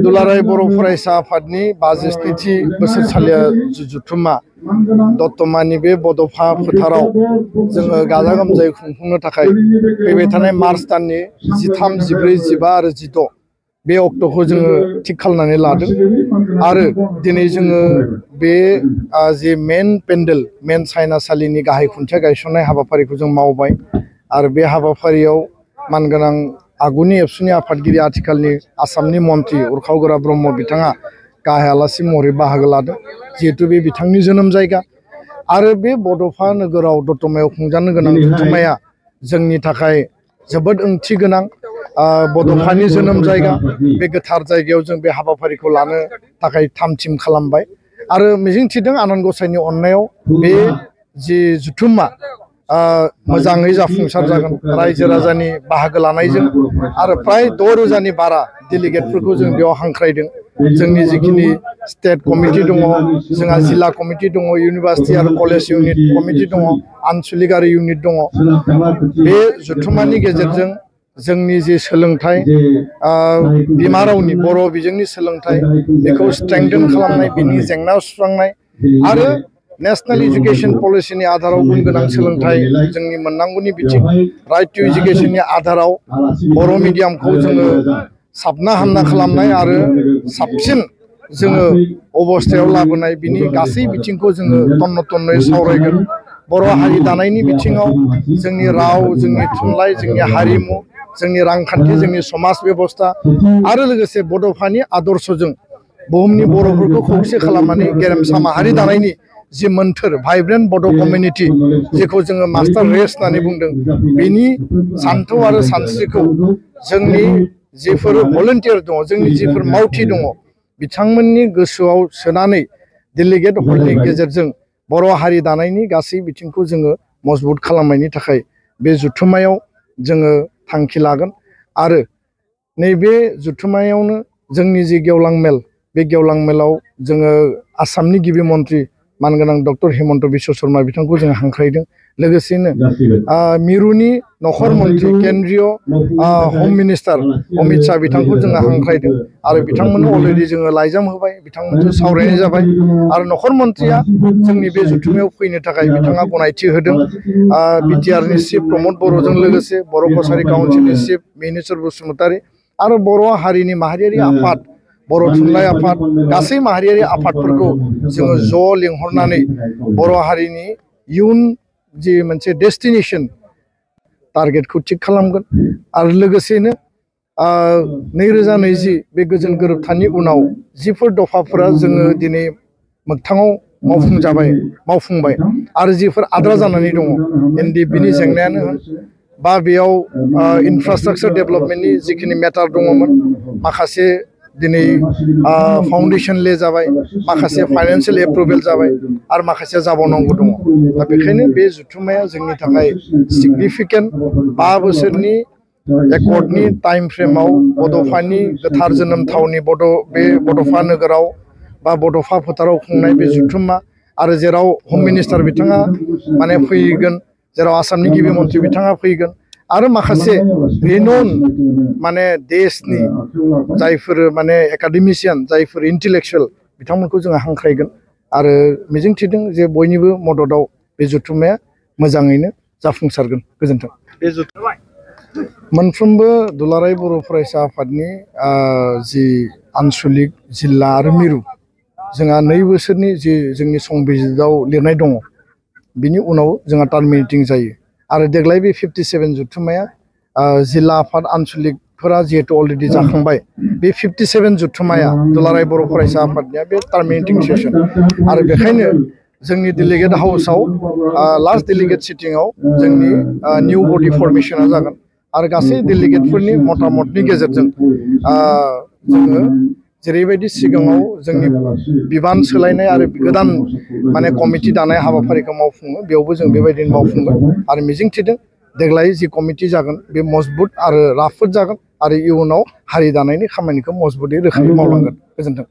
दुलाराय बर' फरायसा आफादनि 52थि बोसोरसालिया जुथुम्मा दतमानि बे बड'फा फोथाराव जोङो गाजा गोमजायै खुंफुंनो थाखाय फैबाय थानाय मार्च दाननि 13, 14, 15 आरो 16 बे अक्ट'खौ जोङो थिक खालामनानै लादों आरो दिनै जोङो बे जे मेन पेन्डेल मेन सायनासालिनि गाहाय खुन्थिया गायसननाय हाबाफारिखौ जों मावबाय आरो बे हाबाफारियाव मानगोनां आगुनि एबसुनि आफादगिरि आथिखालनि आसामनि मन्थ्रि उरखाव ब्रह्म बिथाङा गाहाय आलासि महरै बाहागो लादों जिहेतु बे बिथांनि जोनोम जायगा आरो बे बड'फा नोगोराव दतमायाव खुंजानो गोनां जुथुम्माया जोंनि थाखाय जोबोद ओंथि गोनां बड'फानि जोनोम जायगा बे गोथार जायगायाव जों बे हाबाफारिखौ लानो थाखाय थाम-थिम खालामबाय आरो मिजिंथिदों आनान गसाइनि अननायाव बे जि जुथुम्मा मोजाङै जाफुंसार जागोन रायजो राजानि बाहागो लानायजों आरो प्राय 6,000नि बारा डेलिगेटफोरखौ जों बेयाव हांख्रायदों जोंनि जिखिनि स्टेट कमिटि दङ जोंहा जिल्ला कमिटि दङ इउनिभार्सिटि आरो कलेज इउनिट कमिटि दङ आनसलिक आरो इउनिट दङ बे जुथुम्मानि गेजेरजों जोंनि जे सोलोंथाइ बिमा रावनि बर' बिजोंनि सोलोंथाइ बेखौ स्ट्रेंथेन खालामनाय बिनि जेंना सुस्रांनाय आरो नेशनेल एजुकेशन पलिसिनि आधाराव गुन गोनां सोलोंथाइ जोंनि मोननांगौनि बिथिं राइट टु एजुकेशननि आधाराव बर' मिडियामखौ जोङो साबना हामना खालामनाय आरो साबसिन जोङो अबस्थायाव लाबोनाय बिनि गासै बिथिंखौ जोङो तन्न तन्नयै सावरायगोन बर' हारि दानायनि बिथिङाव जोंनि राव जोंनि थुनलाइ जोंनि हारिमु जोंनि रांखान्थि जोंनि समाज बेबस्था आरो लोगोसे बड'फानि आदर्शजों बुहुमनि बर'फोरखौ खौसे खालामनानै गेरेमसा माहारि दानायनि जि मोन्थोर भाइब्रेन्ट बड' कमिउनिटि जेखौ जोङो मास्टार रेस होननानै बुंदों बेनि सान्थौ आरो सानस्रिखौ जोंनि जिफोर भलन्टियार दङ जोंनि जिफोर मावथि दङ बिथांमोननि गोसोआव सोनानै डेलिगेट हलनि गेजेरजों बर' हारि दानायनि गासै बिथिंखौ जोङो मजबुत खालामनायनि थाखाय बे जुथुम्मायाव जोङो थांखि लागोन आरो नैबे जुथुम्मायावनो जोंनि जि गेवलां मेल बे गेवलां मेलाव जोङो आसामनि गिबि मन्थ्रि मानगोनां डक्टर हिमन्त बिश्व शर्मा बिथांखौ जों हांख्रायदों लोगोसेनो मिरुनि नखर मन्थ्रि केन्द्रीय हम मिनिस्टार अमित शाह बिथांखौ जोङो हांख्रायदों आरो बिथांमोननो अलरेडि जोङो लाइजाम होबाय बिथांमोनजों सावरायनाय जाबाय आरो नखर मन्थ्रिया जोंनि बे जुथुम्मायाव फैनो थाखाय बिथाङा गनायथि होदों बिटिआरनि चिफ प्रमद बर'जों लोगोसे बर' कसारी काउन्सिलनि चिफ मिनेश्वर बसुमतारी आरो बर' हारिनि माहारियारि आफाद बर' थुनलाइ आफाद गासै माहारियारि आफादफोरखौ जोङो ज' लिंहरनानै बर' हारिनि इयुन जि मोनसे डेस्टिनेसन टारगेटखौ थिक खालामगोन आरो लोगोसेनो 2020 बे गोजोन गोरोबथानि उनाव जिफोर दफाफोरा जोङो दिनै मोगथाङाव मावफुंबाय आरो जिफोर आद्रा जानानै दङ एनडिएफबिनि जेंनायानो होन बा बेयाव इनफ्रास्ट्राक्चार डेभेलपमेन्टनि जिखिनि मेटार दङमोन माखासे दिनै फाउन्डेसन ले जाबाय माखासे फाइनान्सियेल एप्रुभेल जाबाय आरो माखासे जाबावनांगौ दङ दा बेखायनो बे जुथुम्माया जोंनि थाखाय सिगनिफिकेन्ट 5 बोसोरनि एकर्डनि टाइम फ्रेमाव बड'फानि गोथार जोनोम थावनि बे बड'फा नोगोराव बा बड'फा फोथाराव खुंनाय बे जुथुम्मा आरो जेराव हम मिनिस्टार बिथाङा माने फैगोन जेराव आसामनि गिबि मन्थ्रि बिथाङा फैगोन आरो माखासे रिनन माने देशनि जायफोर माने एकाडेमिशियान जायफोर इन्टेलेक्चुवेल बिथांमोनखौ जोङो हांख्रायगोन आरो मिजिंथिदों जे बयनिबो मददाव बे जुथुम्माया मोजाङैनो जाफुंसारगोन गोजोन्थों बे मोनफ्रोमबो दुलाराय बर' फरायसा आफादनि जि आनसलिक जिल्ला आरो मिरु जोंहा 2 बोसोरनि जि जोंनि संबिजितआव लिरनाय दङ बिनि उनाव जोंहा टार्मिनेटिं जायो आरो देग्लाय बे 57 जुथुम्माया जिल्ला आफाद आनसलिकफोरा जिहेतु अलरेडि जाखांबाय बे 57 जुथुम्माया दुलाराय बर' फरायसा आफादनिया बे टार्मिनेटिं सेसन आरो बेखायनो जोंनि डेलिगेट हाउसआव लास्ट डेलिगेट सिटिंआव जोंनि निउ बडि फर्मेशना जागोन आरो गासै डेलिगेटफोरनि मतामतनि गेजेरजों जोङो जेरैबायदि सिगाङाव जोंनि बिबान सोलायनाय आरो गोदान माने कमिटि दानाय हाबाफारिखौ मावफुङो बेयावबो जों बेबायदिनो मावफुंगोन आरो मिजिंथिदों देग्लाय जि कमिटि जागोन बे मजबुत आरो राफोद जागोन आरो इयुनाव हारि दानायनि खामानिखौ मजबुतै रोखायै मावलांगोन गोजोन्थों